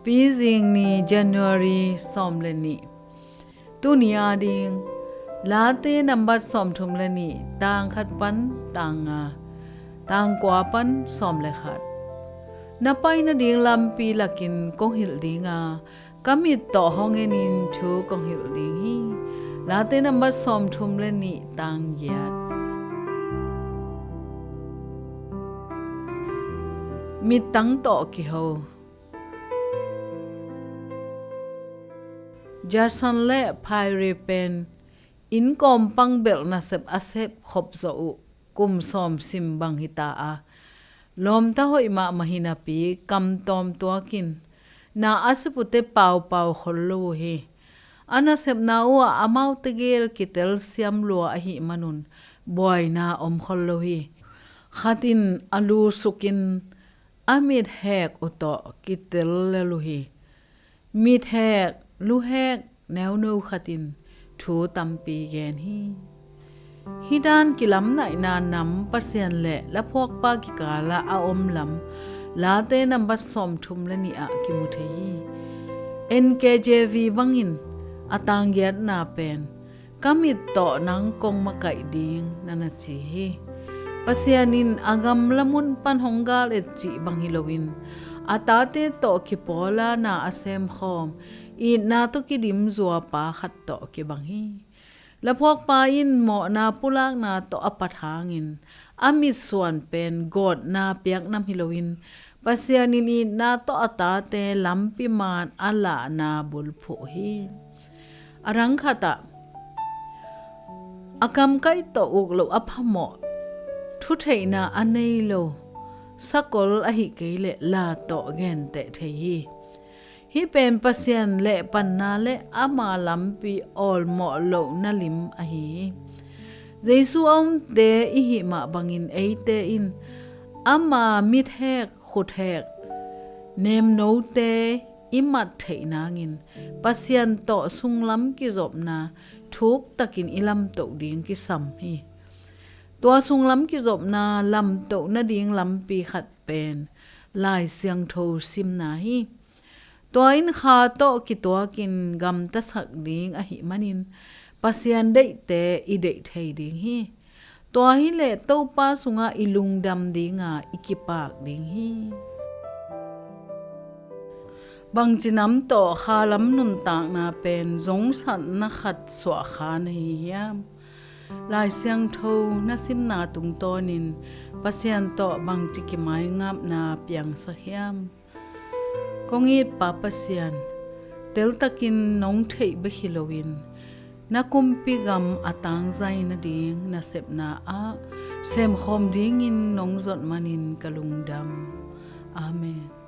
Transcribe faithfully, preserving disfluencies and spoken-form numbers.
Pizing ni, January sawm le nih. Tuni a ding, Late nambat sawmthum le nih, tang khat pan tang nga, tang kua pan sawm le khat. Na pai nading lampi lakin kong hilh ding a, ka mit tawh hong enin thu kong hilh ding hi. Late nambat sawmthum le nih, tang giat. Mittang tawh kiho. Jason le Phairi pen innkawm pang belh nasep a sep khop zawh uh kum sawm sim bang hita a, lawmta hoih mahmah hi napi kam tawm tuakin na a sep uhte paupau khol lo uh hi. A nasepna uhah amaute gel kitel siam lua ahih manun buaina om khol lo hi. Khat in a lu sukin a mit hek uh tawh kitel lel uh hi. Mit hek, lu hek, neuno khat in thu tampi gen hi. Hih dan kilamnaihna nam Pasian le laphuakpa kikalah a om lam Late nambat sawmthum le nih ah kimu thei hi. N K J V bangin a tang giatna pen, ka mit tawh nang kong makaih ding, na na ci hi. Pasian in a gamla mun pan hong gal et cih bang hi loin, a tate tawh kipawla na a semkhawm, itna tawh kidim zuapa khat tawh kibang hi. Laphuakpa in mawhna pulakna tawh a pat hangin a mitsuan pen gawtna piaknam hi loin, Pasian in itna tawh a tate lampi man a lahna bulphuh hi. A dang khatah, a kamkaih tawh uk loh a phamawh, thutheihna a nei lo, sakol ahi kei leh la tawh genteh thei hi. Hih pen Pasian lehpanna le ama lampi awlmawh lohna lim ahi hi. Jesu a umte i hih mah bangin eite in ama mithek, khuthek, nemnote i mat theih nangin Pasian tawh sunglam kizopna thuktakin i lamtoh ding kisam hi. Tua sunglam kizopna lamtoh nading lampi khat pen Lai Siangtho simna hi. Tua in kha tawh kituakin gamtasak ding ahih manin Pasian deihte i deih thei ding hi. Tua hileh Topa sungah i lungdam dinga i kipak ding hi. Bangci nam tawh kha lam nuntakna pen zongsatna khat suahkha na hi hiam? Lai Siangtho na simna tungtawnin Pasian tawh bangci kimaingapna piangsak hiam? Kong it Pa Pasian, teltakin nong theih bek hi loin na kumpi gam a tangzai nading nasepna ah semkhawm dingin nong zot manin ka lungdam. Amen.